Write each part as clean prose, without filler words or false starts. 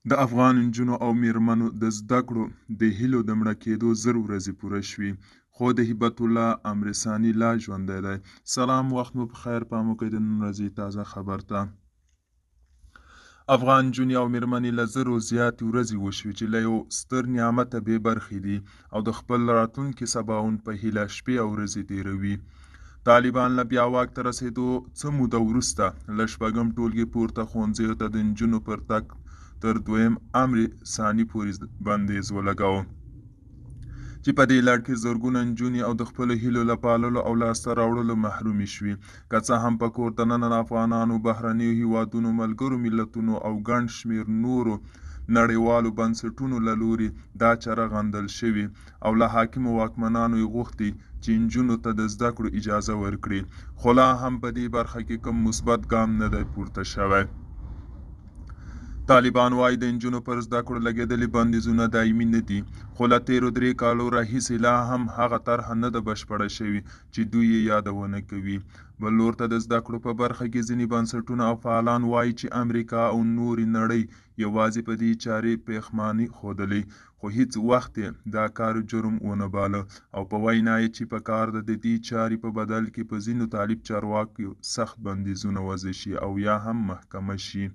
د افغان نجونو او مېرمنو د زده کړو د هیلو د مړه کېدو 1000 ورځې پوره شوې، خو د هبت الله امر ثاني لا ژوندی دی. سلام، وخت مو په خیر. پام وکړئ د نن ورځې تازه خبر ته. افغان نجونې او مېرمنې له 1000 زیاتې ورځې وشوې چې له یو ستر نعمته بې برخې دي او د خپل راتلونکي سباوون په هیله شپې او ورځې تېروي. طالبان له بیا واک ته رسېدو څه موده وروسته له شپږم ټولګي پورته ښوونځیو ته د نجونو پر تګ تر دویم امر ثاني پورې بندیز ولګاوه، چې په دې لړ کې زرګونه نجونې او د خپلو هیلو له پاللو او لاسته راوړلو محرومې شوې. که څه هم په کور دننه افغانانو، بهرنیو هیوادونو، ملګرو ملتونو او ګڼ شمېر نورو نړیوالو بنسټونو له لوري دا چاره غندل شوې او له حاکمو واکمنانو یې غوښتي چې نجونو ته د زده کړو اجازه ورکړي، خو لا هم په دې برخه کې کوم مثبت ګام نه دی پورته شوی. طالبان وايي، د نجونو پر زده کړو لګېدلي بندیزونه دایمي نه دي، خو له تېرو 3 کالو راهیسې لا هم هغه طرحه نه ده بشپړه شوې چې دوی یې یادونه کوي. بل لور ته د زده کړو په برخه کې ځینې بنسټونه او فعالان وايي چې امریکا او نورې نړۍ یوازې په دې چارې پښېماني ښودلې، خو هیڅ وخت یې دا کار جرم ونه باله او په وینا یې چې په کار ده د دې چارې په بدل کې په ځینو طالب چارواکیو سخت بندیزونه وضع شي او یا هم محکمه شي.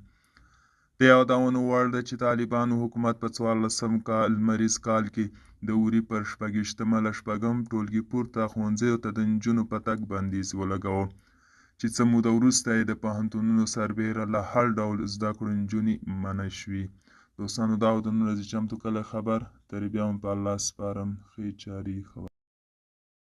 د یادونو وړ ده چې طالبانو حکومت په 14 لمریز کال کې د وري پر 26مه له شپږم ټولګي پورته ښوونځیو ته د نجونو په تګ بندیز ولګاوه، چې څه موده وروسته یې د پوهنتونونو سربېره له هر ډول زده کړو نجونې منع شوې. دوستانو، دا و د نن ورځې چمتو کړی خبر. تر بیا مو په الله سپارم. ښې چارې، ښه.